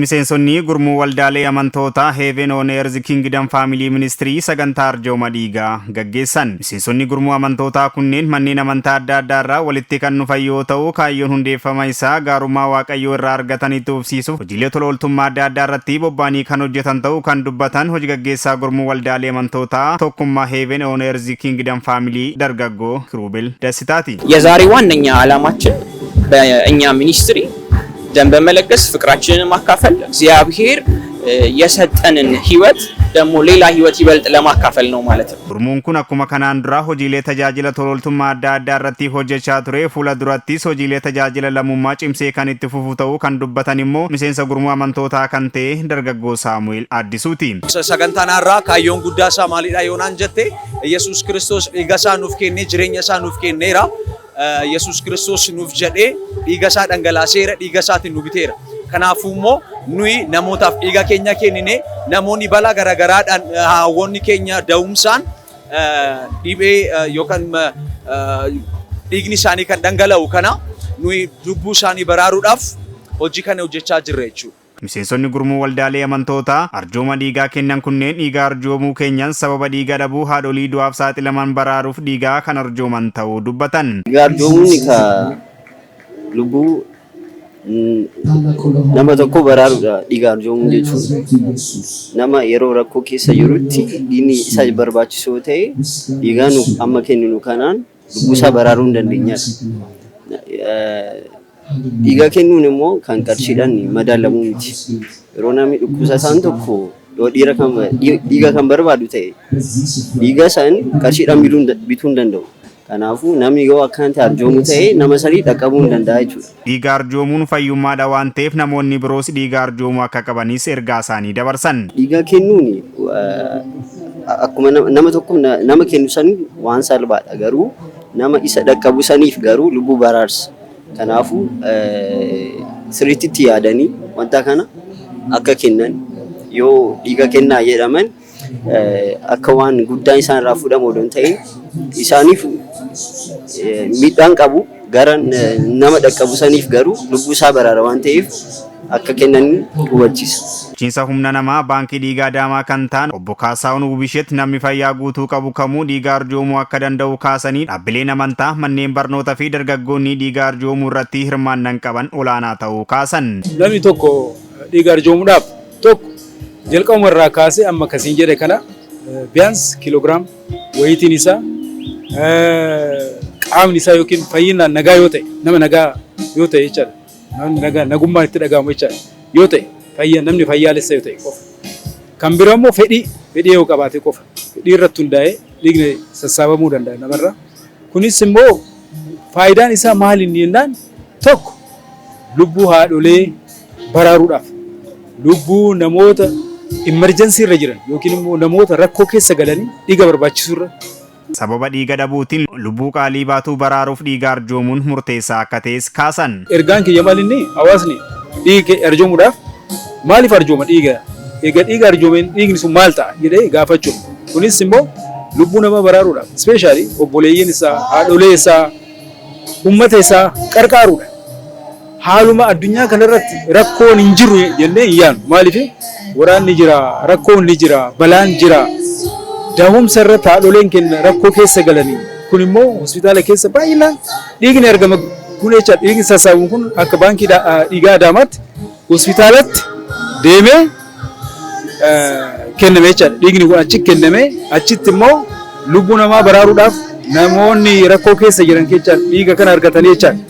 Miseensonni gurmuu waldaalee amantootaa Heaven on Earth Kingdom Family Ministry sagantaa arjooma dhiigaa gaggeessan. Miseensonni gurmuu amantootaa kunneen manneen amantaa adda addaa irraa walitti kan dhufan yoo ta'u, kaayyoon hundeeffama isaa gaarummaa Waaqayyoo irraa argatan itti fufsiisuuf hojiilee tola ooltummaa adda addaa irratti bobba'anii kan hojjetan ta'uu kan dubbatan hojii gaggeessaa gurmuu waldaalee amantootaa tokkummaa Heaven on Earth Kingdom Family dargaggoo Kiruubel Dassitaati. የዛሬ ዋነኛ ዓላማችን በእኛ ሚኒስትሪ ደም በመለገስ ፍቅራችንን ማካፈል፣ እግዚአብሔር የሰጠንን ሕይወት ደግሞ ሌላ ሕይወት ይበልጥ ለማካፈል ነው ማለት ነው። Gurmuun kun akkuma kanaan dura hojiilee tajaajila tola ooltummaa adda addaa irratti hojjechaa ture, fuula durattis hojiilee tajaajila lammummaa cimsee kan itti fufu ta'uu kan dubbatan immoo miseensa gurmuu amantootaa kan ta'e dargaggoo Saamu'eel Addisuuti. Sagantaan har'aa kaayyoon guddaa isaa maalidha yoonaan jette, Yesuus Kiristoos dhiiga isaa nuuf kennee jireenya isaa nuuf kenneera. Yesuus Kiristoos nuuf jedhee dhiiga isaa dhangalaaseera, dhiiga isaatiin nu biteera. Kanaafuu immoo nuyi namootaaf dhiiga keenya kennine, namoonni balaa garaagaraadhaan, haawwonni keenya da'umsaan dhibee yookaan dhiigni isaanii kan dhangala'u kana nuyi lubbuu isaanii baraaruudhaaf hojii kana hojjechaa jirra jechuudha. Miseensonni gurmuu waldaalee amantootaa arjooma dhiigaa kennan kunneen dhiiga arjoomuu keenyan sababa dhiiga dhabuu haadholii du'aaf saaxilaman baraaruuf dhiigaa kan arjooman ta'uu dubbatan. Dhiiga arjoomuun ka lubbuu nama tokko baraaruudha dhiiga arjoomuu jechuun. Nama yeroo rakkoo keessa jirutti dhiigni isa barbaachisoo ta'e, dhiigaa nu amma kenninu kanaan lubbuu isaa baraaruu hin dandeenyadha. Dhiiga kennuun immoo kan qarshiidhaan madaalamuu miti. Yeroo namni dhukkubsataan tokko yoo dhiiga kan barbaadu ta'e, dhiiga san qarshiidhaan bituu hin danda'u. Kanaafuu namni yoo akkanatti arjoomu ta'e, nama sanii dhaqqabuu hin danda'a jechuudha. Dhiiga arjoomuun fayyummaadha waan ta'eef, namoonni biroos dhiiga arjoomuu akka qabanis ergaa isaanii dabarsan. Dhiiga kennuun akkuma nama tokko nama kennu san waan salphaadha, garuu nama isa dhaqqabu saniif garuu lubbuu baraarsa. Kanaafuu sirriitti itti yaadanii wanta kana akka kennan, yoo dhiiga kennaa jedhaman akka waan guddaan isaan irraa fuudhamu odoo hin ta'in, isaaniif miidhaan qabu, gara nama dhaqqabu saniif garuu lubbuu isaa baraara waan ta'eef, akka kennan hubachiisa. Bulchiinsa humna namaa Baankii Dhiigaa Adaamaa kan ta'an obbo Kaasaahun Wubishet namni fayyaa guutuu qabu kamuu dhiiga arjoomuu akka danda'u kaasanii, dhaabbileen amantaa, manneen barnootaa fi dargaggoonni dhiiga arjoomuu irratti hirmaannan qaban olaanaa ta'uu kaasan. Namni tokko dhiiga arjoomuudhaaf tokko jalqabuma irraa kaasee amma akkasiin jedhe kana ቢያንስ kiiloogiraam wayitiin isaa, qaamni isaa yookiin fayyinaan nagaa yoo ta'e, nama nagaa yoo ta'e jechaadha. Namni nagaa nagummaan itti dhaga'amu jechaadha. Yoo ta'e fayyaa, namni fayyaalessa yoo ta'e qofa. Kan biraa immoo fedhii yoo qabaate qofa. Fedhii irratti hundaa'ee dhiigni sassaabamuu danda'a namarraa. Kunis immoo faayidaan isaa maali inni jennaan, tokko lubbuu haadholee baraaruudhaaf, lubbuu namoota emergency irra jiran yookiin immoo namoota rakkoo keessa galanii dhiiga barbaachisu irra Sababa dhiiga dhabuutiin lubbuu qaalii baatuu baraaruuf dhiiga arjoomuun murteessaa akka ta'es kaasan. Ergaan kiyya maal inni, hawaasni dhiiga arjoomuudhaaf maaliif arjooma dhiiga? Egaa dhiiga arjoomeen dhiigni sun maal ta'a jedhee gaafachuudha. Kunis immoo lubbuu nama baraaruudhaaf, especially obboleeyyiin isaa, haadholee isaa, uummata isaa qarqaaruudha. Haaluma addunyaa kanarratti rakkoon hin jiru jennee hin yaadnu. Maaliif? Waraanni jira, rakkoon ni jira, balaan jira. Dahumsa irratti haadholeen keenya rakkoo keessa galanii, kun immoo hospitaala keessa baay'inaan dhiigni argama kun jecha, dhiigni sassaabamu kun akka Baankii Dhiigaa Adaamaatti hospitaalatti deemee kenname jechaadha. Dhiigni kun achi kenname, achitti immoo lubbuu namaa baraaruudhaaf namoonni rakkoo keessa jiran keessa dhiiga kana argatanii jechaadha.